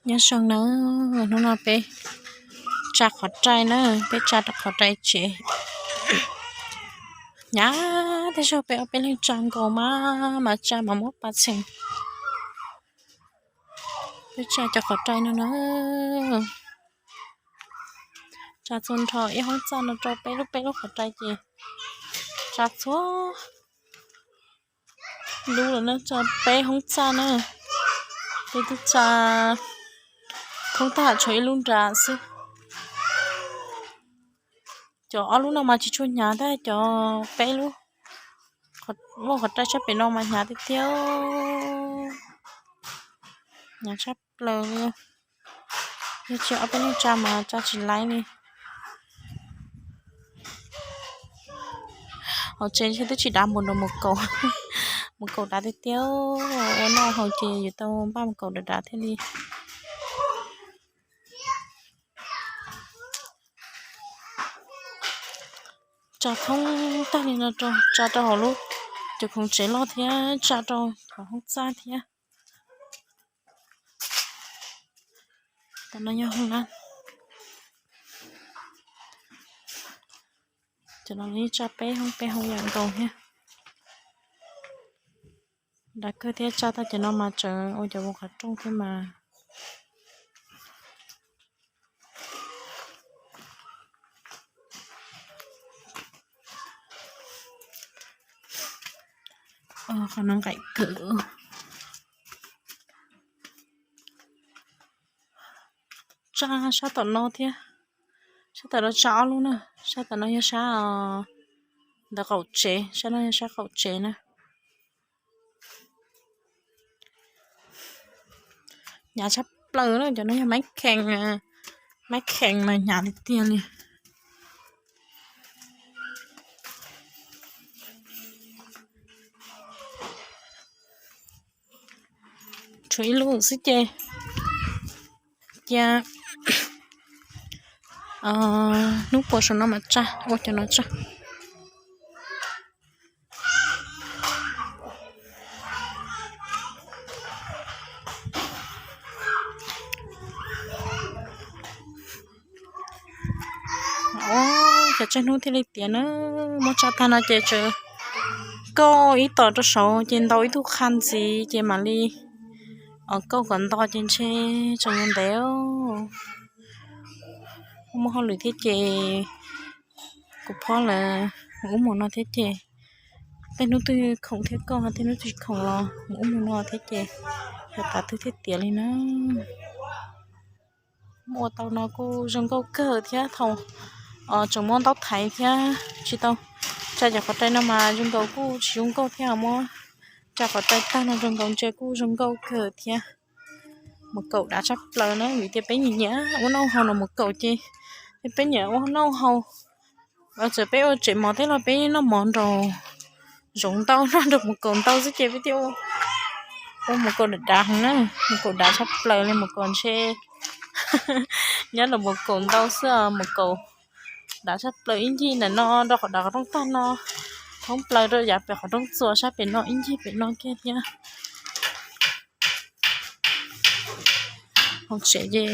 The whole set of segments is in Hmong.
Nyob zoo na, hnub no peb tsa qhov rai na, peb tsa rau qhov rai tsev. Hnyav tej zaug peb ob peb leeg tsa nkaus mas, mas tsa mas muab pa txheem. Peb tsa cov qhov rai no na, tsa txhua nrho ib hoob txaj no rau peb lub peb lub qhov rai ces tsa txhua lub lawm na, tsa peb hoob txaj na. Peb twb tsa thoob tag tshuav ib lub nrad xwb. Cov ob lub no mas tsis tshua hnyav tab cov peb lub, muaj qhov rai sab pem no mas hnyav tiag tiag, hnyav tshaj plaws li. Yog tsis ob peb leeg tsa mas tsa tsis laib li. Hauv tsev twb tsis dav npaum nrog mus kaum, mus kaum dav tiag tiag, ua noj haus ces yuav tau npaj mus kaum dav dav thiaj li. Tsa thoob tag li no, tsa rau hauv lub cov khoom tsev loj thiab tsa rau hauv hoob txaj thiab. Tam no yog hoob lab, cov no yeej tsa peb hoob peb hoob yam nkaus thiab. Dav kawg thiab, tsa tau cov no mas tseem ua cov vus qhov rooj thiab mas. Qhov no nqaim kawg. Tsa sab tom no thiab, sab tom no tsa ob lub na, sab tom no yog sab ntawm qaum tsev, sab no yog sab qaum tsev na. Hnyav tshaj plaws na, cov no yog maiv khees, maiv khees mas hnyav tiag tiag li. Tshuav ib lub xwb ces cia hnub puas saum no mas tsa, ua cov no tsa. Cov tsaus hnub thiaj li tiav na, muab tsa tag no ces tsam kauj ib tom rau saud ces ntaus ib tug qha ntxiv ces mam li kauj kom nto ces ntshe tseem yuav ntev. Muaj hauj lwm thiab ces kuv phob lawv mus ub mus no thiab ces tej hnub twg khoom thiab kauj, tej hnub twg khoom los mus ub mus no thiab ces yog tav twg thiaj tiav li na. Muab ua tau no kuj zoo nkauj kawg thiab, thaum tseem muab ntaub thaiv thiab tsis tau tsa cov qhov rai no mas zoo nkaus kuj tsis zoo nkauj thiab, muab tsa qhov rai tag no zoo nkaus ntsia kuj zoo nkauj kawg thiab. Mus kaum dav tshaj plaws na, vim tias peb nyiam nyiam ua noj haus no mus kaum ces, peb nyiam ua noj haus. Txawm peb ua tsev mov thiab los peb noj mov nrog zoov ntau, noj nrog mus kaum ntau xwb ces peb thiaj ua mus kaum dav dav heev na, mus kaum dav tshaj plaws li, mus kaum ntshe nyob los mus kaum ntau xwb, mus kaum dav tshaj plaws ib ncig ntawm no rau qhov dav qhov rooj tag no, thoob plaws rau yav pem qhov rooj txuas sab pem no ib ncig pem no kiag thiab. Hauv tsev ces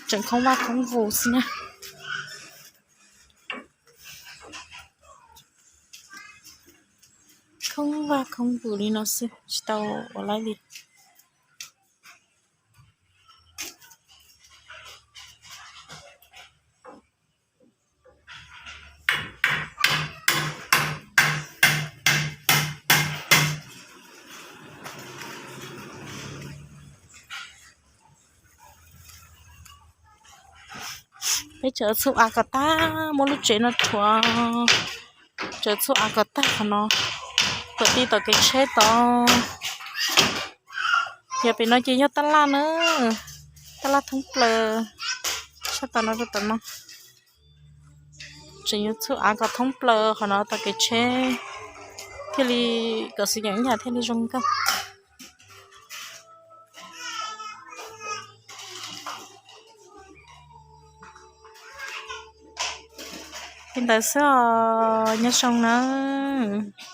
tseem khoob vaj khoob vus xwb na. Khoob vaj khoob vus li no xwb tsis tau ua laib li. Peb tseem txhub av kom tag, muab lub tsev no rhuav, tseem txhub av kom tag qhov no, kom ti tom kev tsheb tod. Yog pem no ces yog tab laj na, tab laj thoob plaws, sab tom no rau tom no. Tseem yuav txhub av kom thoob plaws qhov no tom kev tsheb, thiaj li kom xwm yeem ib yam thiaj li zoo nkauj. Li ntawd xwb os, nyob zoo nawb.